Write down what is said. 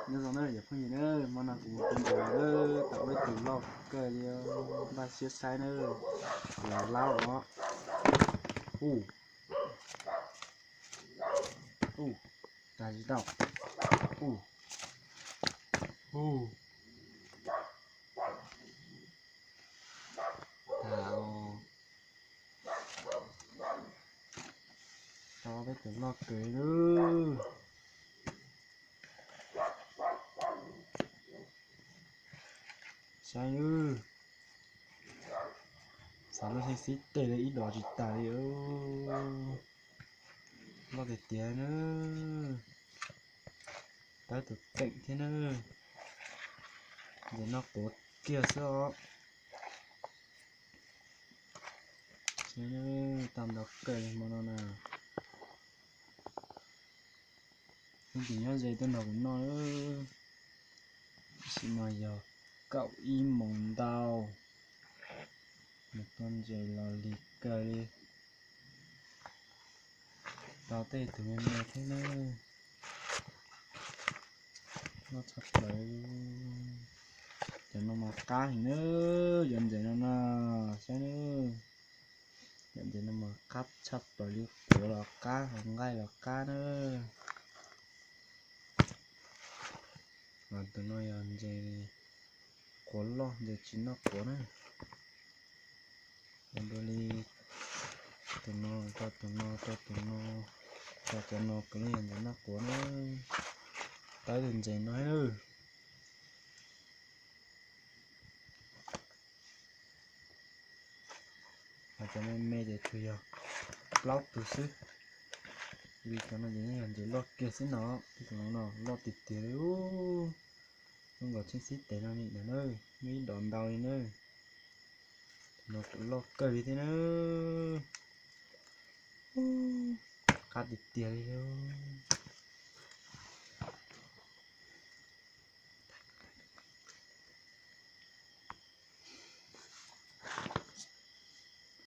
Nyob zoo na cov phooj ywg na, hmo no kuv mus tua ntses lawm, tau ib tug loj kawg li, npaj siab saib na, los laub os. Ub, ub, tag tsis tau. Ub, ub, tag os. Tau peb tus loj kawg li. Saib nawb, xav lub xib tes li ib dos tsis tas li. Loj tiag tiag na. Tau tus teem thiab na. Ntses noj quav kiag xwb os. Tau ntau kawg li hmo no na. Leej twg nyob ze tuaj nrog kuv noj. Tam sim no yog kaum ib moos ntau, mus tua ntses los lig kawg li. Tau tej tug me me thiab na. Loj tshaj plaws. Cov no mas qab heev na, cov ntses no na, saib na. Cov ntses no mas qab tshaj plaws li, quav los qab, hauv nqaij los qab na. Tus no yog ntses quav loj, ntses tsis noj quav na. Ua dua li tus no rau tus no rau tus no rau cov no puav leej yog ntses noj quav na. Tau tus ntses no na. Hos cov me me ces tsuas yog plaub tus xwb, vim cov no ces yeej yog ntses loj kiag xwb no. Tus no no loj tiag tiag li. Zoo nkaus tsheb xib tes no li ntag na, muaj ib dos ntau li na. Tus no kuj loj kawg li thiab na. Qab tiag tiag li.